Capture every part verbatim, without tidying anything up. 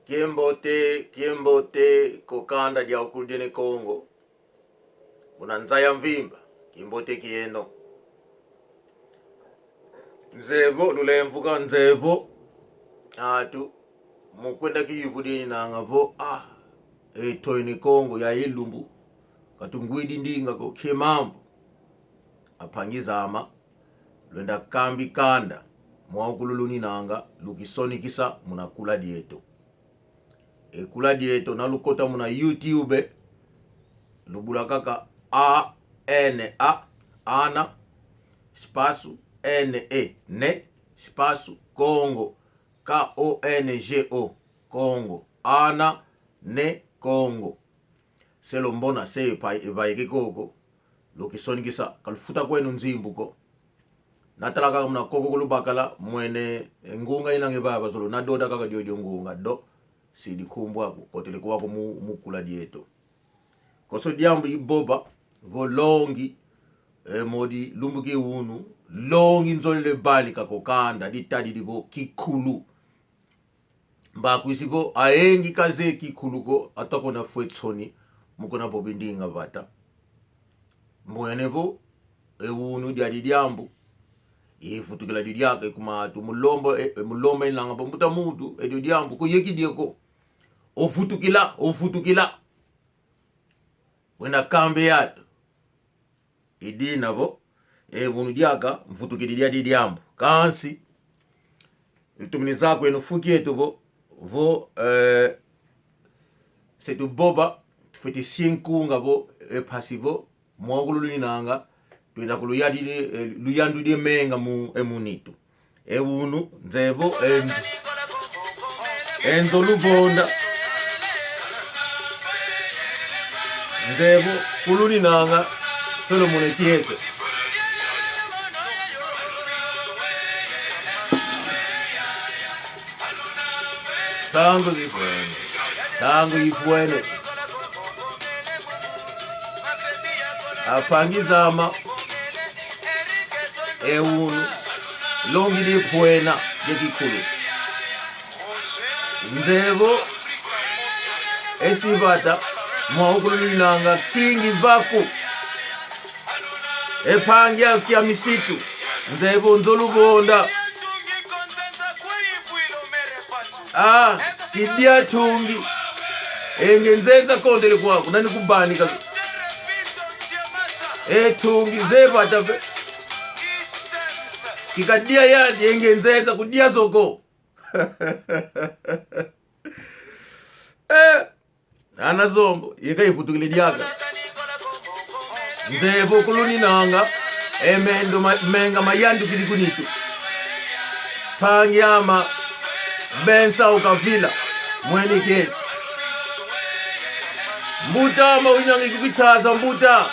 Kiambote, kiambote, ko kanda dia ukulu dia Ne Kongo. Muna nza ya mvimba, kiambote kieno. Nzevo, lulemvuka nzevo. Atu, mu kwenda kiyuvu dininanga vo, ah, e toyo Ne Kongo ya ilumbu. Katungwidi ndinga ko kie mambu. A mpangi zama, lwenda kambi kanda, mwa ukulu luninanga, lukisonekesa muna kula dieto. E kula dieto na lukota muna YouTube, lubula kaka A N A, Ana, espaço, N E, Ne, espaço, Kongo, K O N G O, Kongo, Ana, Ne, Kongo. Se lumbona se pa-, evaike koko, lukisonekesa, kalufuta kweno nzimbu ko. Na tala kaka muna koko kulubakala, mwene, e, ngunga inange baba zolo, na doda kaka diodio ngunga, do, sidi kumbwa ku, kotele kuwa ko mu, mu kula dieto. Konso diambu ivova, vo longi, e, modi lumbu ki unu, longi nzolele vanika ko kanda, ditadidi vo kikulu. Mbakwisi vo, ayingi kazeye kikulu ko, atwa kuna fwe nsoni, mu kuna vovi ndinga vata. Mbwene vo, e unu diadi diambu, ivutukila didiaka kuma atu, mu lomba, e, e, mu lomba inanga vo mbuta muntu, edio diambu, ko yeki dieko. Ovutukila, ovutukila. Wena kambi atu. Idina vo, e unu diaka, mvutukidi diadi diambu. Kansi, lutumini zaya kweno fu kieto vo, vo, eh, se tuvova, tufwete sie nkunga vo, e mpasi vo, mwa ukulu luninanga, twenda kuluyadidi, eh, luyandudi menga mu, e mu nitu. E unu, nzevo, enzo. Enzo luvonda. Nzevo, kuluninanga, Solomone Kiese. Nsangu zifwene. Nsangu ifwene. A mpangi zama. E unu. Longi dipwena dia kikulu. Nzevo. Esi vata. Mwa ukulu luninanga. Kingi vaku. E mpangi a kia misitu. Nzevo nzo luvonda. Ah, kidia tungi. E nge nzenza kondele kwaku, nani kuvanika. E tungi, ze vata ve. Kikadia yandi, e nge nzenza kudia zo ko. Eh. Ana Zombo, yeka ivutukile diaka. Nzevo kuluninanga, e mendo ma-, menga mayandukidi ku nitu. Mpangi ama, Bensa Ukavila, mwene Kiese. Mbuta ama winangi ku Kinshasa, mbuta.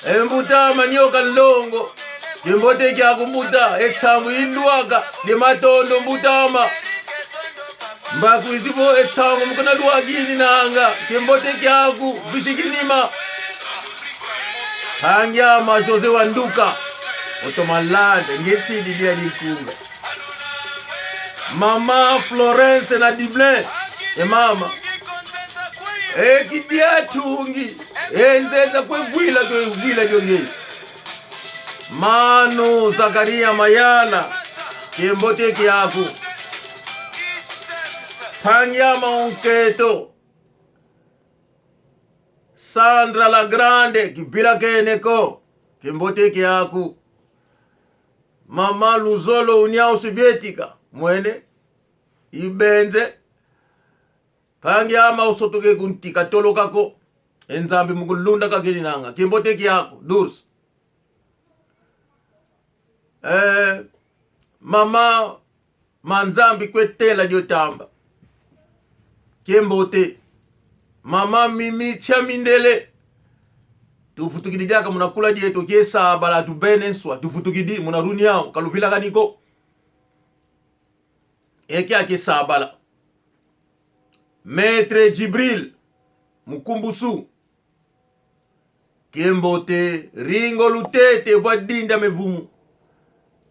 E mbuta ama, Nioka Nlongo. Kiambote kiaku mbuta, e nsangu indwaka, dia matondo mbuta ama. Mbakwisi vo e nsangu mu kuna lwakini nanga, kiambote kiaku, bisi kinima. Mpangi ama José Wanduka, otoma landa, nge sidi dia dinkunga. Mama Florence na Diblin, e mama. E kidia tungi, e nzenza kwe vwila, kwe vwila dionge. Mano Zakaria Mayala, kiambote kiaku. Mpangi ama Onketo. Sandra la Grande, kivilakene ko, kiambote kiaku. Mama Luzolo, União Soviética, mwene, ibenze. Mpangi ama usotoke ku nti katoloka ko. E Nzambi mu kulunda kakininanga. Kiambote kiaku, Durs. Eh, mama, ma Nzambi kwetela dio tamba. Kiambote. Mama Mimi Tsiamindele. Tuvutukidi diaka muna kula dieto kie sabala tuvene nswa. Tuvutukidi muna runiao. Kaluvilakani ko. Eke ake sabala. Maître Djibril Mukumbusu. Kiambote, Ringo Lutete vwa Dinda Mevumu.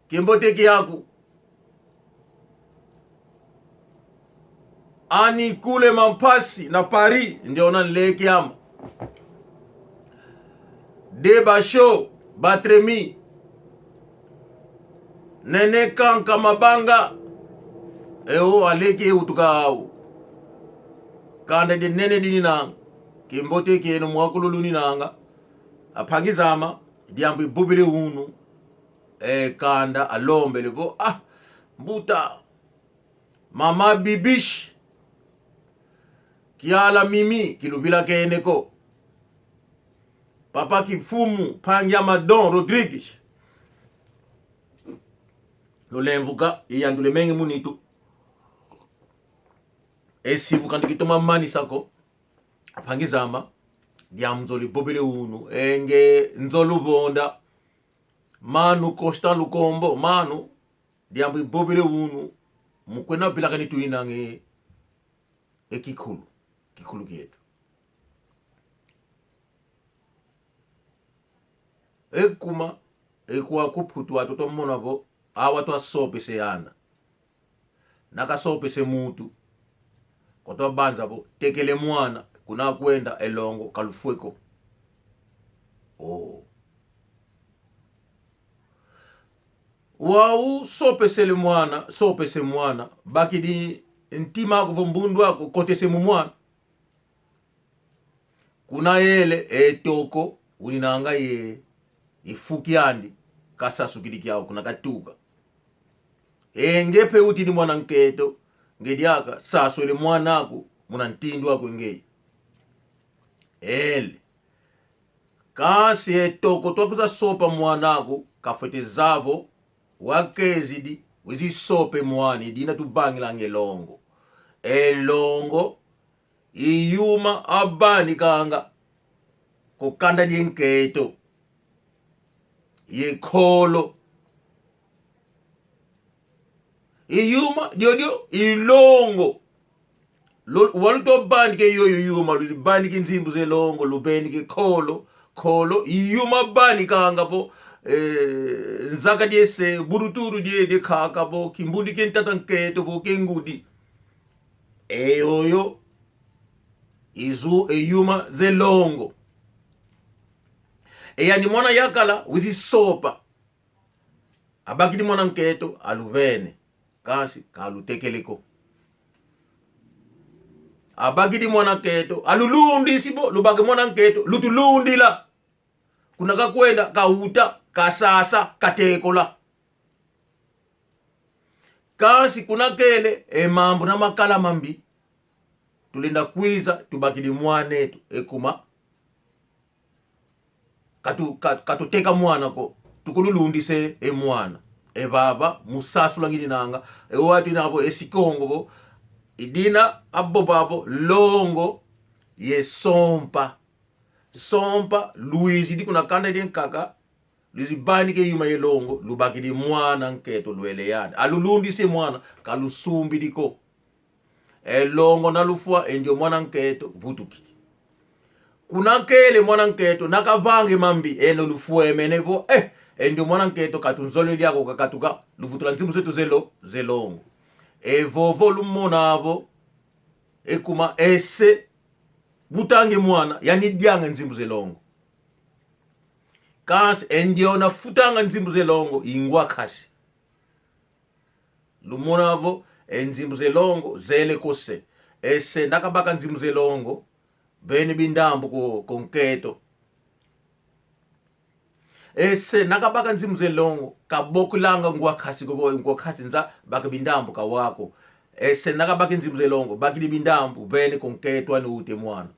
Kiambote kiaku. Ani Kule Mampasi na Paris, ndiona nleke ama. Deba Show, Batremi. Nene Kanka Mabanga. E o aleke utuka au. Kanda die nene dininanga. Kimbote kieno mwakulu luninanga. Ampangi zame, diambu ivovele unu. E kanda alombele vo, ah, mbuta. Mama Bibiche. Kiala Mimi, kiluvilakene ko. Papa Kifumu, mpangi ame Don Rodrigues. Lulemvuka, iyandule menge mu nitu. E sivuka ndi kitoma manisa ko. Ampangi zame, diambu nzolo ivovele unu. E nge nzolo vonda. Manu Costa Lukombo, manu, diambu ivovele unu. Mu kwenda vilakani tuinanga e kikulu, kikulu kieto. E kuma, e kwa ku Mputu atu twamona vo, awa twasopese ana. Na kasopese muntu. Kwa twabanza vo, tekele mwana, kuna kwenda e longo, kalufwe ko. Oh. Wau sopesele mwana, sopese mwana, bakidi ntima aku vo mbundu aku, kotese mu mwana. Kuna yele, e toko, uninanga ye, e fu kiandi, kasasukidi kiau, kuna katuka. E nge pe utidi mwana nkento, nge diaka, saswele mwana aku, muna ntindu aku nge. Ele. Kansi e toko twa kwiza sopa mwana aku, kafwete zaya vo, wakezidi, wizi sope mwana, i dina tuvangilanga e longo. E longo, i yuma avanikanga, ku kanda die nkento. Ye nkolo. I yuma, diodio, i longo. Lu-, waluta vanika yoyo yuma, luvaniki nzimbu ze longo, luvaniki nkolo, nkolo, i yuma avanikanga vo, eh, nzaka diese, bulutulu die, die kaka vo, kimbundi kie ntata nkento vo, kie ngudi. E yoyo, i zu-, e yuma ze longo. E yani mwana yakala, wizi sopa. Abakidi mwana nkento, aluvene. Kansi, kalutekele ko. Abakidi mwana nkento, alulundisi vo, lubake mwana nkento, lutulundila. Kuna kakwenda, kawuta, kasasa, katekola. Kansi kuna kele, e mambu na makala mambi, tulenda kwiza, tubakidi mwaneto, e kuma. Katu-, ka-, katuteka mwana ko, tukululundisa e mwana. E vava, mu sasula ngininanga, e wau atu ina vo, e sikongo vo, i dina avova vo, longo, ye sompa. Sompa, lwizidi kuna kanda die nkaka, lwizi vanika e yuma ye longo, lubakidi mwana nkento lwele yani. Alulundisa e mwana, kalusumbidi ko. E longo na lufwa, e ndio mwana nkento vutukidi. Kuna kele mwana nkento, na kavanga e mambi, eno lufwemene vo, eh, e ndio mwana nkento katunzolele ako kakatuka, luvutula nzimbu zeto ze lo-, ze longo. E vovo lumona vo, e kuma e se, vutanga e mwana, yani dianga nzimbu ze longo. Kansi, e ndiona futanga nzimbu ze longo, i ngwa nkasi. Lumona vo, e nzimbu ze longo, zele ko se. E se, na kabaka nzimbu ze longo, vene bindambu ko, ko nkento. E se, na kabaka nzimbu ze longo, kabokelanga ngwa nkasi ko vo, ngwa nkasi nza, baka bindambu kawa ko. E se, na kabaka nzimbu ze longo, bakidi bindambu, vene ko nkento ani uta e mwana.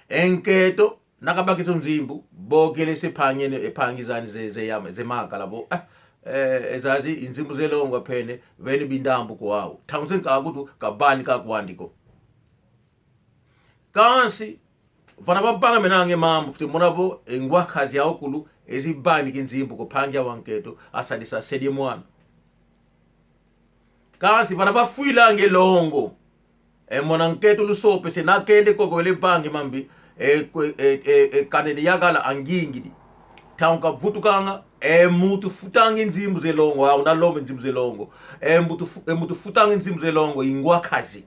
E nkento, na kabaka zo nzimbu, bokele se mpangi ene, e mpangi zani ze, ze yame, ze makala vo, eh, eh, e zazi, i nzimbu ze longo vene, vene bindambu ko wau. Tauze nkakutu, kavanika kwandi ko. Kansi, vana vavangamenanga e mambu, fwete mona vo, e ngwa nkazi yau kulu, ezi vanika e nzimbu ko mpangi yau wa nkento, asadisa sedi e mwana. Kansi vana vafwilanga e longo. E mwana nkento lusopese na kende koko wele vanga e mambi. E kwe-, e, e, e kanene yakala angingidi. Ntangu kavutukanga, e muntu futanga nzimbu ze longo, au nalombe nzimbu ze longo. E muntu fu-, e muntu futanga nzimbu ze longo, i ngwa nkazi.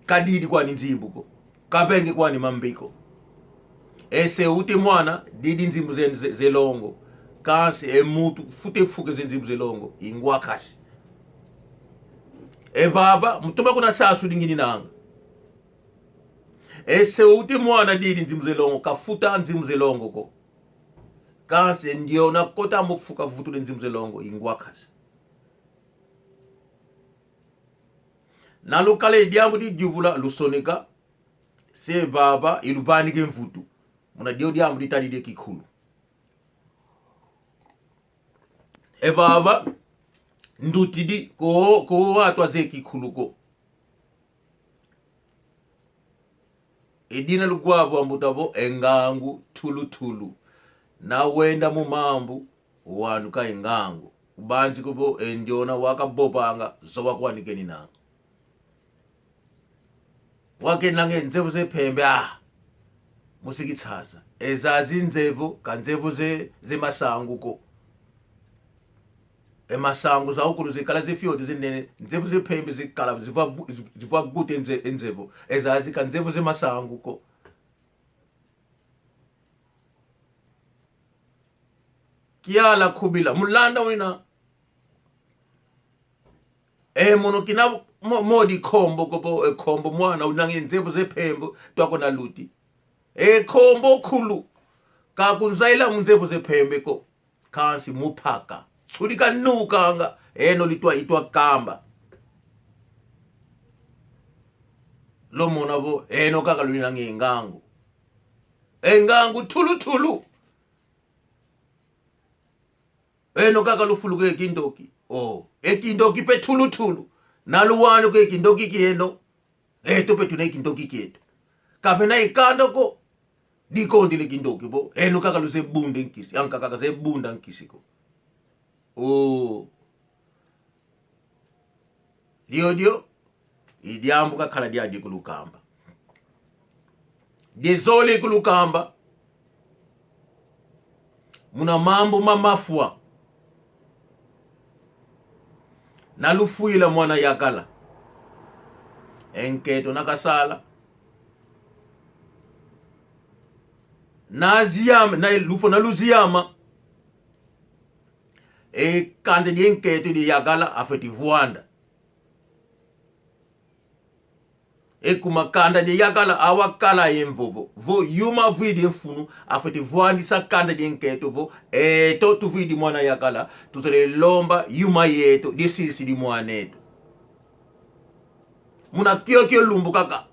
Kadidi kwani nzimbu ko. Kavenge kwani mambi ko. E se uti mwana, didi nzimbu ze, ze, ze longo. Kansi e muntu fute fuke ze nzimbu ze longo, i ngwa nkazi. E vava, mutoma kuna sasu dingininanga. E se uti mwana didi nzimbu ze longo, kafuta nzimbu ze longo ko. Kansi ndiona kota mu fu kavutule nzimbu ze longo, i ngwa nkazi. Na lukala e diambu di yuvula lusoneka, se vava iluvanike mvutu. Muna dio diambu ditadidi e kikulu. E vava, ndutidi, ko, ko watu aze kikulu ko. E dina lugwavo ambuta vo, e ngangu tulu tulu. Na wenda mu mambu, wanuka e ngangu. Ubanzi ko vo, e ndiona wakavovanga, zowa kwani keninanga. Wakenanga e nzevu ze mpembe, ah. Musiki tsasa. E zazi nzevu, ka nzevu ze, ze masangu ko. E masangu zaukulu zikala ze fioti zinene, nzevu ze mpembe zikala, zivwa vu-, zivwa guta e nze-, e nzevu. E zazi ka nzevu ze masangu ko. Kiala kubila, mulanda wina. E mono kina mo-, modi nkombo ko vo, e nkombo mwana, unange nzevu ze mpembe, twako na luti. E nkombo kulu, kakunzaila mu nzevu ze mpembe ko. Kansi mu mpaka. Sulika nukanga, eno litwa itwa kamba. Lumona vo, eno kaka luninange ngangu. E ngangu tulu tulu. Eno kaka lufuluka e kindoki. Oh, e kindoki mpe tulu tulu. Na luwanuka e kindoki kieno. Eto mpe tuna e kindoki kieto. Kavena e kanda ko. Dikondele kindoki vo. Eno kaka luze bunda nkisi. Ankaka kaze bunda nkisi ko. Oh. Diodio, i diambu kakala diadi kulukamba. Dizole kulukamba. Muna mambu ma mafwa. Na lufwila mwana yakala. E nkento na kasala. Na ziama, na lufwa na luziama. E kanda die nkento die yakala afwete vwanda. E kuma kanda die yakala awa kala ye mvovo. Vo yuma vwidi e mfunu, afwete vwandisa kanda die nkento vo, eto tuvwidi mwana yakala, tuzolele lomba yuma yeto, die sisi di mwaneto. Muna kiokio lumbu kaka.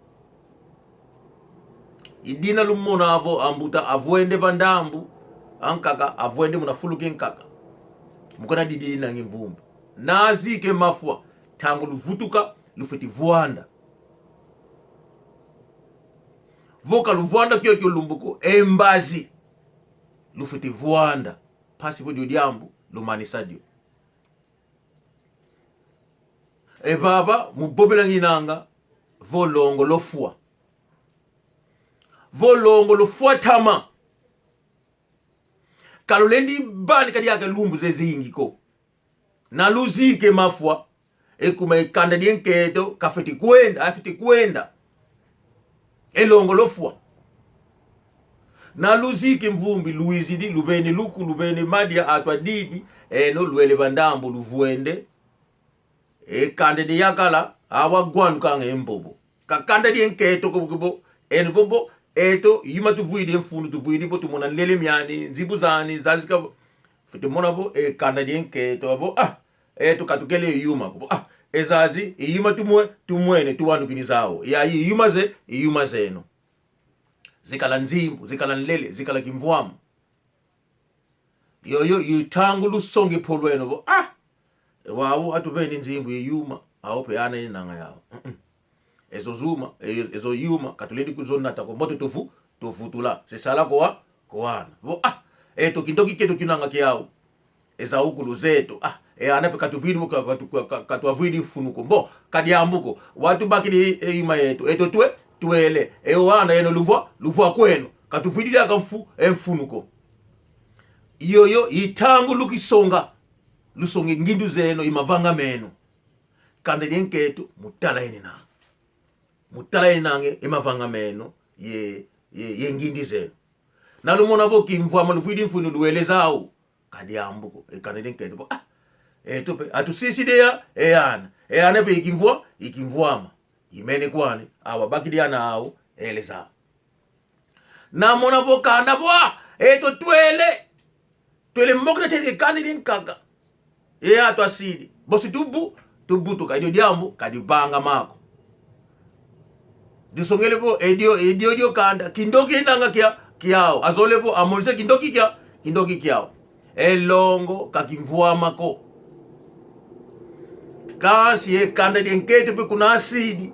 I dina lumona vo ambuta avwende va ndambu, ankaka avwende muna fulu kiankaka. Mu kuna didi nangi mvumbi. Na zike mafwa, ntangu luvutuka, lufwete vwanda. Vo ka luvwanda kiokio lumbu ko, e mbazi. Lufwete vwanda. Mpasi vo dio diambu, lumanisa dio. E vava, mu vovela nginanga, vo longo lofwa. Vo longo lofwa ntama. Ka lulendi vanika diaka lumbu zezingi ko. Na luzike mafwa, e kuma e kanda die nkento, kafwete kwenda, afwete kwenda. E longo lofwa. Na luzike mvumbi, lwizidi, luvene luku, luvene madia, atwa didi, eno lwele va ndambu, luvwende. E kanda die yakala, awa gwanukanga e mvovo. Ka kanda die nkento ko vo, eno vo vo, eto, yuma tuvwidi e mfunu, tuvwidi vo tumona nlele miani, nzimbu zani, zazi ka vo. Fwete mona vo, e kanda die nkento, vo, ah, eto katukele yuma ko vo, ah, e zazi, e yuma tumwe-, tumwene, tuwanukini zau. Ya, e yuma ze, e yuma zeno. Zikala nzimbu, zikala nlele, zikala kimvwama. Yoyo, yu ntangu lusongi polweno vo, ah! E wau atuveni nzimbu ye yuma, au mpe ana inanga yau. Mm-mm. Ezo zuma, e-, ezo yuma, katulendi kuzonata ko mbote tuvu-, tuvutula. Se sala ko wa-, ko ana. Vo, ah! Eto kindoki kieto kinanga kiau. Eza ukulu zeto. Ah! E ana mpe katuvidi, ka-, katu-, ka-, ka-, katuavidi mfunu ko. Mbo, ka diambu ko. Watubakidi e yuma yeto. Eto twe-, twele. E wana eno luvwa, luvwa kweno. Katuvidi diaka mfu-, e mfunu ko. Yoyo i ntangu lukisonga, lusonge ngindu zeno i mavanga meno. Kanda dia nkento mu tala enina. Mu tala enina nge i mavanga meno ye, ye, ye ngindu zeno. Na lumona vo kimvwama luvwidi mfunu lueleza au. Ka diambu ko, e kanda dia nkento vo, ah, eto pe, atusisidi ya, e ana. E ana pe i kimvwa, i kimvwama. I mene kwani, awa bakidi ana au, eleza. Na mona vo kanda vo, ah, eto twele. Twele moko na tete kanda dinkaka. E atu asidi. Bosi tubu, tubutuka. Edio diambu, ka divanga mako. Disongele vo, edio, edio dio kanda. Kindoki enanga kia, kiau. Azole vo, amonise kindoki kia, kindoki kiau. E longo, ka kimvwama ko. Kansi e kanda dia nkento pe kuna asidi.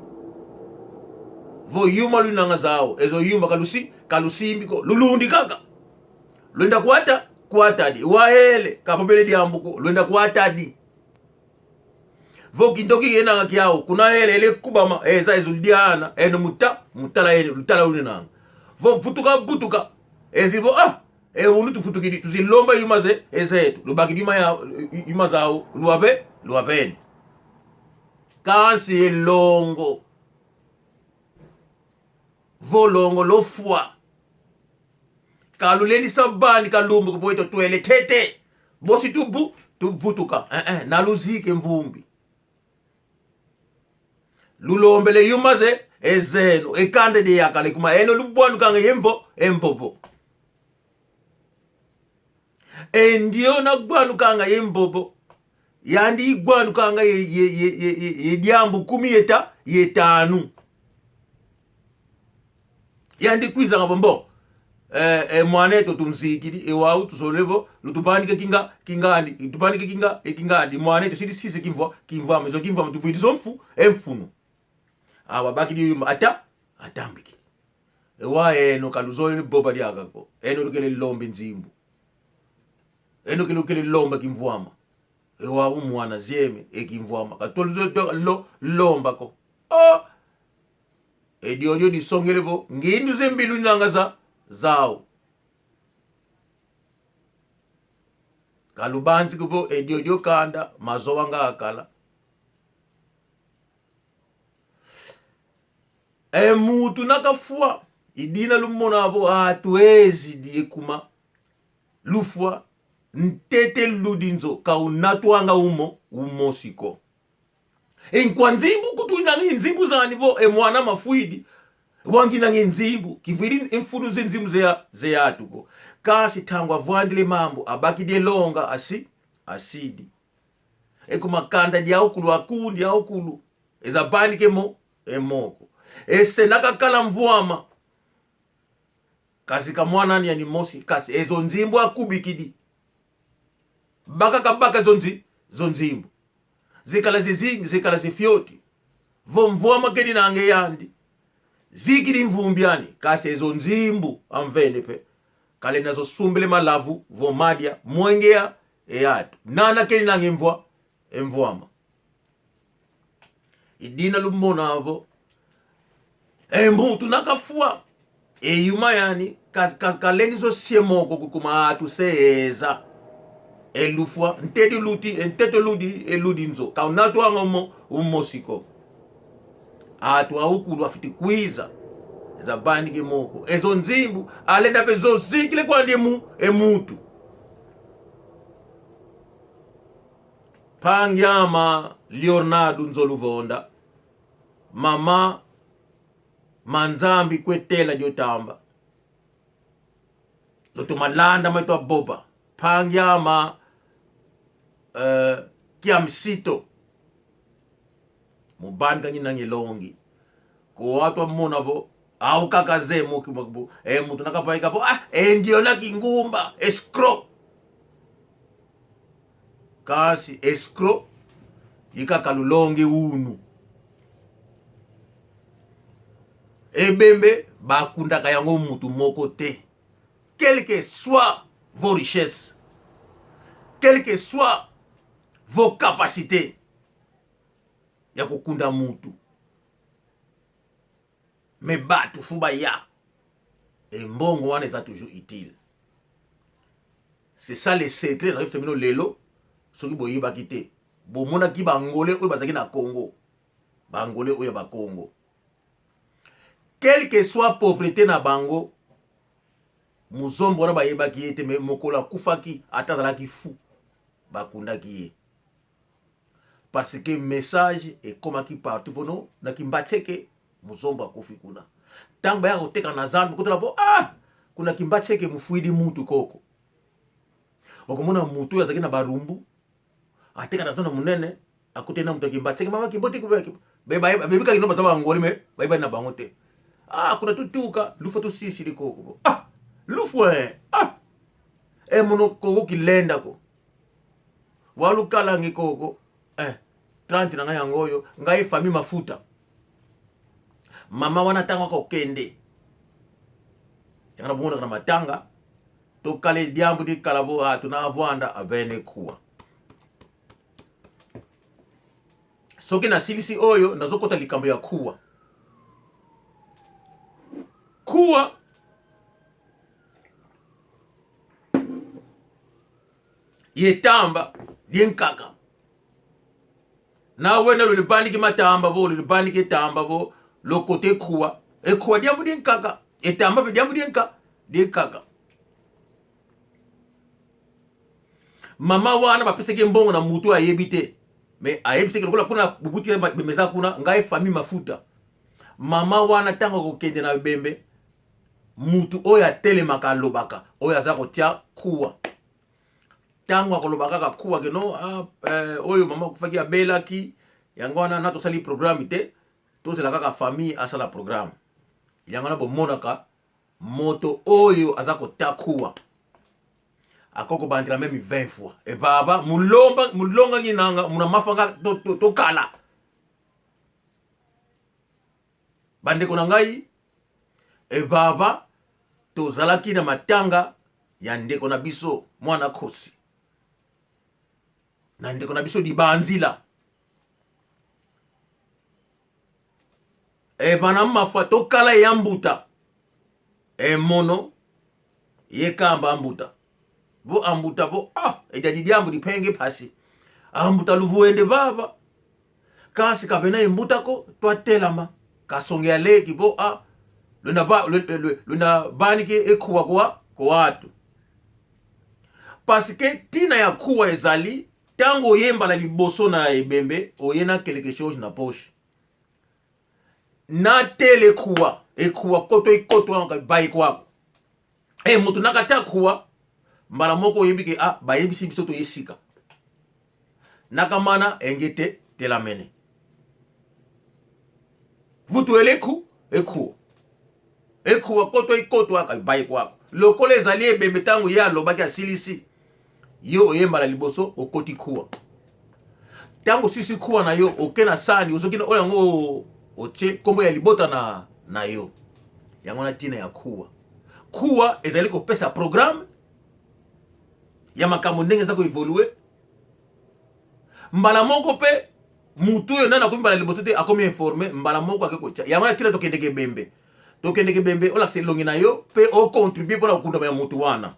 Vo yuma lunanga zau. Ezo yuma kalusi, kalusimbi ko. Lulundi kaka. Lwenda kwata, kwatadi. Waele, ka babele diambu ko. Lwenda kwatadi. Vo kindoki enanga kiau, kuna ele, ele kubama, eza ezulu diana, eno muta, mutala ene, lutala unenanga. Vo vutuka, butuka, ezi vo, ah, e unu tufutukidi, tuzilomba yuma ze, ezeto, lubakidi yuma ya, yuma zau, luabe, luabeni. Kansi e longo. Vo longo lofwa. Ka lulendi sa bani ka lumbu ko bweto twele tete. Bosi tubu, tubutuka. Eh, eh, na luzike mvumbi. Lulombele yuma ze, ezeno, e kanda dia yakala kuma eno lubwanukanga ye mvo, e mvovo. E ndiona gwanukanga ye mvovo. Yandi igwanukanga ye, ye, ye, ye, ye, ye diambu kumi ye ta, ye tanu. Yandi kwizanga vo mbo. Eh, eh, mwaneto tunzikidi, e wau tuzolele vo, lutubanike kinga, kingandi, tubanike kinga, e kingandi, mwaneto sidi sise kimvwa, kimvwama, zo kimvwama tuvwidi zo mfu, e mfunu. Awa bakidi yuma, ata, atambikidi. E wa eno ka luzolele vova diaka ko. Eno lukele lombe nzimbu. Eno ke lukele lomba kimvwama. E wau mwana zieme, e kimvwama. Ka tolu zo, zo, lo, lomba ko. Oh! E diodio disongele vo, ngindu zembi lunanga za, zau. Ka lubanzi ko vo, e diodio kanda, mazowa nga akala. E muntu na kafwa, i dina lumona vo atu ezidi e kuma lufwa, ntete ludi nzo, ka unatwanga umo, umosi ko. E nkwa nzimbu kutu inanga e nzimbu zani vo, e mwana mafwidi, wangi inanga e nzimbu, kivwidi e mfunu ze nzimbu ze ya, ze yatu ko. Kansi ntangu avwandile mambu, abakidi e longa, asi, asidi. E kuma kanda diaukulu, akundi aukulu. Eza banike mo, e moko. Ese na kakala mvwama. Kasi ka mwana ani ani mosi, kasi ezo nzimbu akubikidi. Baka kabaka zo nzi, zo nzimbu. Zikala zizingi, zikala zifioti. Vo mvwama kedi nange yandi. Zikidi mvumbi ani, kasi ezo nzimbu amvene pe. Kalenda zo sumbile malavu, vo madia, mwenge ya, e yatu. Nana kedi nange mvwa, e mvwama. I dina lumona vo. E muntu na kafwa. E yuma yani, ka, ka, kalendi zo sie moko ko kuma atu se eza. E lufwa, ntete luti, e ntete ludi, e ludi nzo. Ka unatwanga umo, umosi ko. Atu aukulu afwiti kwiza. Eza banike moko. Ezo nzimbu, alenda pe zo zikile kwandi e mu, e muntu. Mpangi ama Leonardo Nzoluvonda, mama Manzambi Kwetela Diotamba. Lutoma landa maitwa boba. Mpangi ama, eh, Kiamsito. Mubani kangi nangi longi. Ko atu amona vo, au kaka ze moki moki vo, e muntu na kapaika vo, ah, e ndiona kingumba, escroc. Kansi escroc, i kaka lulongi unu. E bembe, bakundaka yango muntu moko te. Quel que soit vos richesses, quel que soit vos capacités, ya kukunda muntu. Mais bantu fu baya. E mbongo wana eza toujours utile. C'est ça le secret, nakoyebisa bino lelo, soki boyebaki te. Bomonaki ba Angolais oyo bazalaki na Congo. Ba Angolais oyo ya ba Congo. Quelle que soit pauvreté na bango, Muzombo wana bayebaki ye te, mais mokolo akufaki, ata azalaki fou, bakundaki ye. Parce que message ekomaki partout, pono na Kimbanseke, Muzombo akufi kuna. Tango bayaka koteka na zando, bakotala po, ah, kuna Kimbanseke mufwidi mutu koko. Okomona mutu oyo azalaki na barumbu, ateka na zando monene, akutani na mutu ya Kimbanseke, mama Kimbo te kubeki. Be, be, be, bebika kino baza ba Angolais, mais bayebani na bango te. Ah, kuna tutuka, lufu tusisidi koko. Ah, lufu, eh, ah. E mono koko kilenda ko. Walukalangi koko. Eh, trente na ngai yango oyo, ngai famille Mafuta. Mama wana tango akokende. Yanga na bomonaka na matanga. Tokale diambu dikala bo, ah, tuna vwanda avene kuwa. Soki nasilisi oyo, nazokota likambo ya kuwa. Kuwa ye tamba, dinkaka. Na wena lulibandiki matamba bo, lulibandiki tamba bo, lokote kuwa. E kuwa diambu dinkaka. E tamba pe diambu dinka, dinkaka. Mama wana bapesaki mbongo na mutu ayebi te. Mais ayebisaki lokola kuna bubuti ya ba-, bemeza kuna, ngai famille Mafuta. Mama wana tango akokende na Ebembe, mutu oyo atelemaka alobaka, oyo aza kotia kuwa. Tango akoloba kaka kuwa keno, ah, eh, oyo mama akufaki abelaki, yango wana na tosali programme te, tozela kaka famille asala programme. Yango wana bomonaka, moto oyo aza kota kuwa, akoki kobandela même vingt fois. E baba, mulomba, mulonga nginanga, muna mafanga to, to, tokala. Bandeko na ngai, e baba, tozalaki na matanga ya ndeko na biso, mwana Kosi. Na ndeko na biso Dibanzila. E bana mafwa tokala ya mbuta. E mono, ye kamba ambuta. Vo ambuta vo, ah, edadi diambu dipenge mpasi. Ambuta luvwende vava. Kansi ka vena e mbuta ko, twatelama. Kasonge aleki vo, ah, luna va-, lu-, lu-, lu-, luna vanike e kuwa kwa, kwa atu. Parce que tina ya kuwa ezali, tango oye mbala liboso na Ebembe, oye na quelque chose na poche. Natele kuwa, e kuwa koto ikoto anga bayi kwako. E, moto na kata kuwa, mbala moko oyebi ke, ah, bayebisi biso toye sika. Na kamana, e ngete, telamene. Vutu ele ku, e kuwa. E kuwa koto ikoto aka bayi kwako. Lokola ezali Ebembe tango ye alobaki asilisi. Yo oye mbala liboso okoti kuwa. Tango osilisi kuwa na yo, oke na sani, ozoki na oyo yango otie kombo ya libota na, na yo. Yango na tina ya kuwa. Kuwa ezali kopesa programme ya makambo ndenge eza ko évoluer. Mbala moko pe, mutu oyo nani akomi mbala liboso te, akomi informé, mbala moko ake kotia. Yango na tina tokendeke Ebembe. Tokendeke Ebembe, olakisa elongi na yo, pe o contribuer pona kokundama ya mutu wana.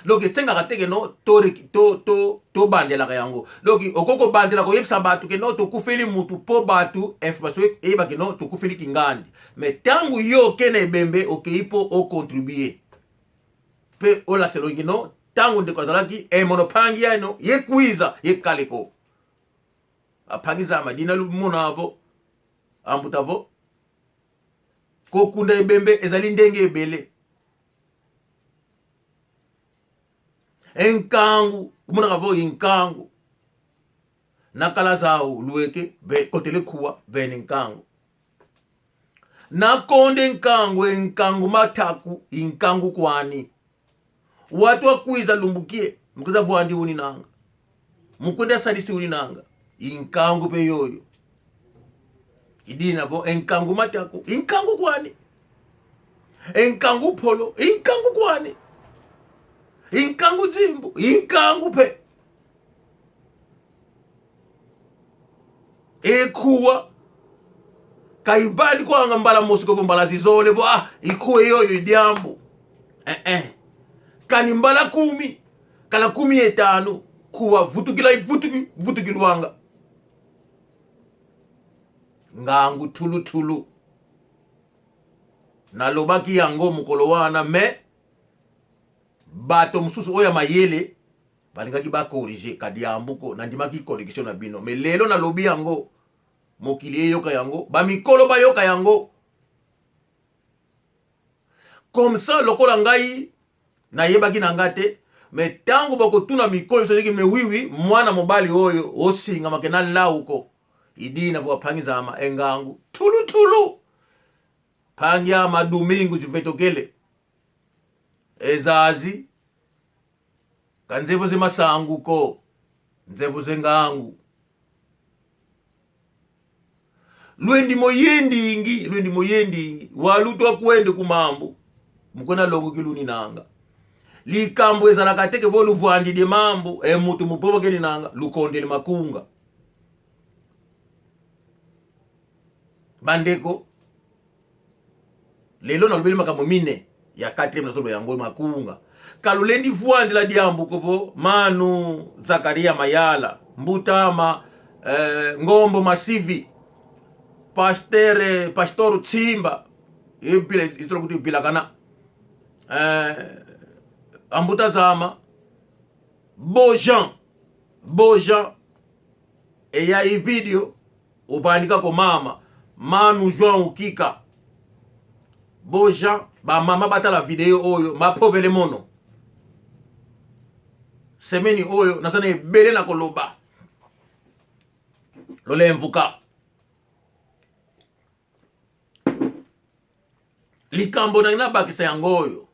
Donc, esengaka te keno to, to, to, tobandelaka yango. Donc, okoki kobandela koyebisa bato keno tokufeli mutu po bato information eyeba keno tokufeli kingandi. Mais tango yo oke na Ebembe, okei po o contribuer. Pe olakisa elongi keno, tango ndeko azalaki, e mono mpangi yeno, ye kwiza, ye kale ko. Ampangi zame, dina lumona vo, ambuta vo. Kokunda Ebembe ezali ndenge ebele. E nkangu, omonaka vo e nkangu. Na kala zau, lweke, be, kotele kuwa, bene nkangu. Na konde nkangu, e nkangu mataku, e nkangu kwani. Watu wakwiza lumbu kie, mukwiza vwandi uninanga. Mukwenda salisi uninanga. E nkangu pe yoyo. Idina vo, e nkangu mataku, e nkangu kwani. E nkangu polo, e nkangu kwani. E nkangu zimbu, e nkangu pe. E kuwa, Ka ibandi kwanga mbala mosi ko vo mbala zizole vo, ah, ikwe yoyo i diambu. Eh, eh. Kani mbala kumi, kala kumi ye tanu, kuwa vutukila, vutuki, vutukilwanga. Ngangu tulu tulu. Nalobaki yango mokolo wana, mais bato mosusu oyo ya mayele balingaki ba corriger, ka diambu ko, nandimaki correction na bino. Mais lelo nalobi yango, mokili eyoka yango, bamikolo bayoka yango. Comme ça, lokola ngai, nayebaki na nga te, mais tango bakotuna mikolo, soki, mais oui, oui, mwana mobali oyo, osingamake na lau ko. Idina vo mpangi zama, e ngangu tulu tulu. Mpangi ama Domingo Jivetokele. E zazi, ka nzevo ze masangu ko, nzevo ze ngangu. Lwendi mo yendingi, lwendi mo yendingi, walutwa kwende ku mambu, mu kwenda longoki luninanga. Likambu ezalaka te ke vo luvwandidi e mambu, e muntu mu bobo keninanga, lukondele makunga. Bandeko, lelo nalobeli makambo mine. Ya quatrième nazoloba yango, makunga. Ka lulendi vwandila diambu ko vo, Manu Zakaria Mayala, mbuta ama, eh, Ngombo Masivi, pasteur, eh, pastor Tsimba, e bila, izolo kuti bilakana. Eh, ambuta zama, Bo Jean, Bo Jean, e ya i video, ubandika ko mama, Manu João Ukika. Bo Jean, bamama batala video oyo, mapovele mono. Semaine oyo, naza na ebele na koloba. Lolemvuka. Likambo na nabakisa yango oyo.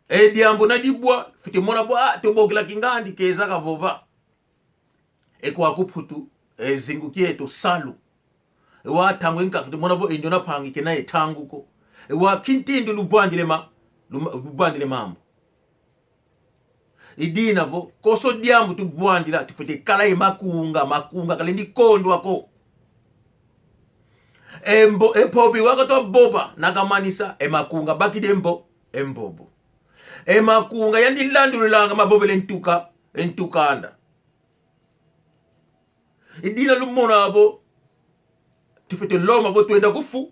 E diambu na dibwa, fwete mona vo, ah, tobokila kingandi keza kavova. E kwa ku Mputu, e zingu kieto salu. E wa ntangu inkaka fwete mona vo e ndiona mpangi kena e ntangu ko. E wa kintindu lubwandile ma, luma-, lubwandile mambu. Idina vo, konso diambu tubwandila, tufwete kala ye makunga, makunga kalendi kondwa ko. E mbo-, e mpopi waka twa boba, na kamanisa, e makunga bakidi e mbo-, e mbobo. E makunga yandi landulilanga mavovele e ntuka, e ntukanda. Idina lumona vo, tufwete lomba vo twenda ku fu-,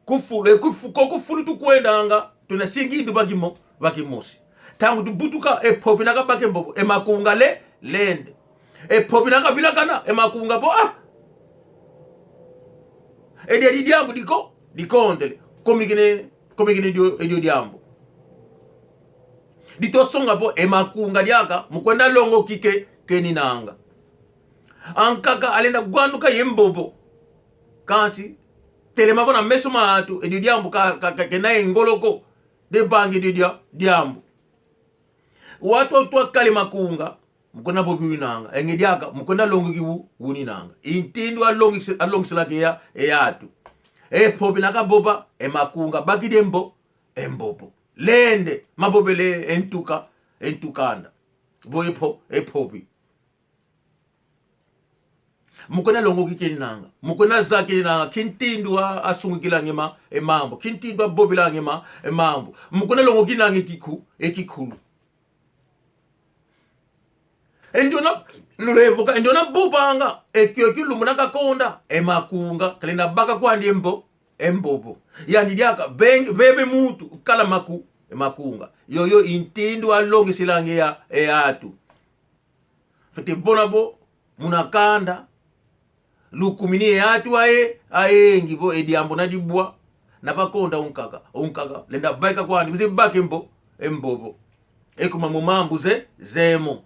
ku fulu, e ku fu-, ko ku fulu tukwendanga, twenda singi ndu va kimo-, va kimosi. Ntangu tubutuka, e mpopi na kabaka e mbobo, e makunga le-, lende. E mpopi na kavilakana, e makunga vo, ah! E dia di diambu diko-, dikondele. Komikine, komikine dio, e dio diambu. Ditwa songa vo e makunga diaka, mu kwenda longoki ke-, keninanga. Ankaka alenda gwanduka ye mbobo. Kansi, telema vo na meso ma atu, e dio diambu ka, ka, ka, kena ye ngolo ko, de bangi e dio dia-, diambu. Watu twa kala e makunga, mu kwenda vovi uninanga, e nge diaka, mu kwenda longoki u-, uninanga. I ntindu alongis-, alongisilaka e ya-, e atu. E mpopi na kavova, e makunga bakidi e mbo-, e mbobo. Lende, mavovele e ntuka, e ntukanda. Vo e mpo-, e mpopi. Mu kwenda longoki keninanga. Mu kwenda zaya keninanga. Kintindu a-, asungikilanga e ma-, e mambu. Kintindu avovilanga e ma-, e mambu. Mu kwenda longokinanga e kiku-, e kikulu. E ndiona, lulevuka, e ndiona vovanga, e kio kilumbu na kakonda, e makunga, kalenda baka kwandi e mbo-, e mbobo. Yandi diaka, veng-, veve muntu, kala maku-, e makunga. Yoyo i ntindu alongisilanga e ya-, e atu. Fwete vova vo, muna kanda, lukumini e atu aye, ayengi vo e diambu na dibwa, na vakonda unkaka, unkaka, lenda vaika kwandi, wizi baka e mbo-, e mbobo. E kuma mu mambu ze-, zemo.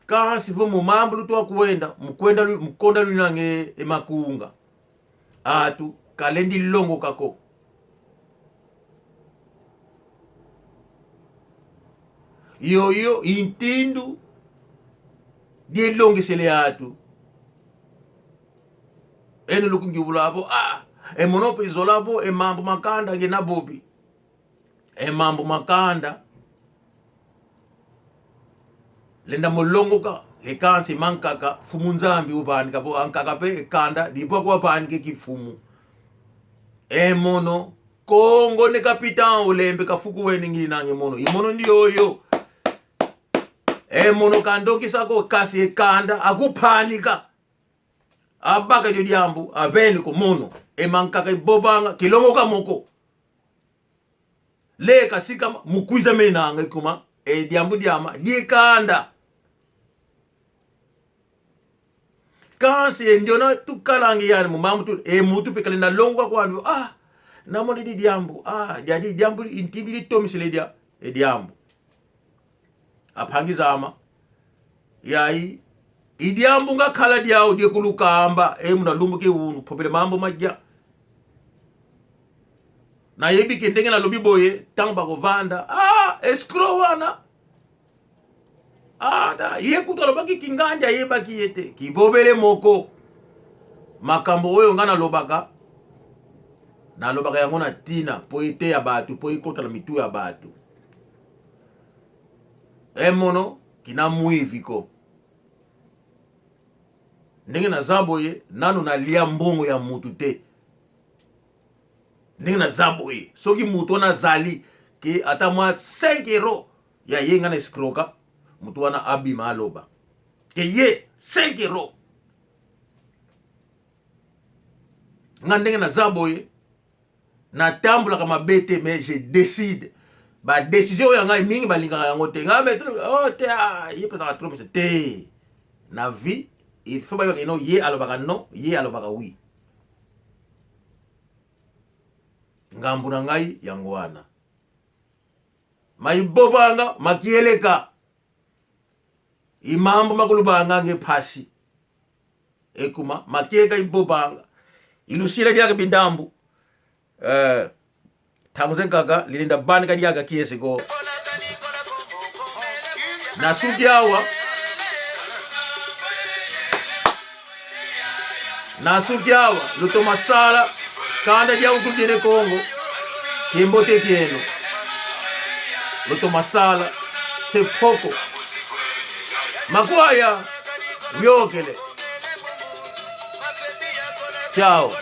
Kansi vo mu mambu lutwa kwenda, mu kwenda lu-, mu konda luninanga e makunga. Atu kalendi longoka ko. Yoyo i ntindu die longesele atu. Eno lukungi ula vo, ah, e mono pe izola vo, e mambu ma kanda nge na vovi. E mambu ma kanda. Lenda mo longoka, e kansi mankaka, Mfumu Nzambi uvanika vo ankaka mpe e kanda, divwa kwa vanika e kimfumu. E mono, Kongo ne capitão Olembe Kafuku wene ngininanga e mono. I mono ndioyo. E mono kandokisa ko, kansi e kanda, akuvanika. Abaka dio diambu, aveni ko mono. E mankaka ivovanga, kilongoka mo ko. Leka sikama, mukwiza menanga ikuma, e diambu diama, diekanda. Kansi e ndiona tukalanga yani mu mambu tu, e muntu mpe kalenda longoka kwandi, ah, namoni di diambu, ah, diadi diambu, intindi ditomisile dia, e diambu. Ampangi zama. Yayi, i diambu nga kala diau die kulukamba, e muna lumbu ke unu, popele mambu madia. Na yebi ke ndenge nalobi boye, ntangu bakovanda, ah, escroc wana. Ah, ta, ye kutu alobaki kingandi ayebaki ye te, kivovele mo ko. Makambu oyo nga nalobaka, nalobaka yango na tina, po eteya batu, po ekota na mitu ya batu. E mono, kina mwivi ko. Ndenge naza boye, nanu nalia mbongo ya mutu te. Ndenge naza boye, soki mutu wana azali ke ata mwa cinq euros ya ye nga na escroka, mutu wana abima aloba. Ke ye, cinq euros. Nga ndenge naza boye, natambulaka mabe te, mais je décide. Ba décision ya ngai mingi balingaka yango te. Nga me, oh, te, ah, ye pesa trop, mais te. Na vie, il faut bayebaka non, ye alobaka non, ye alobaka oui. Ngambu na ngai yango wana. Maivovanga, makieleka. I mambu makulubanga nge mpasi. Ekuma, makieka ivovanga. Ilusila diaka bindambu. Eh, ntangu ze nkaka, lilenda vanika diaka kiese ko. Nasuki awa. Nasuki awa, lutoma sala, kanda dia ukulu diene Kongo, kiambote kieno. Lutoma sala, se foko. Makwaya, yokele. Tchau.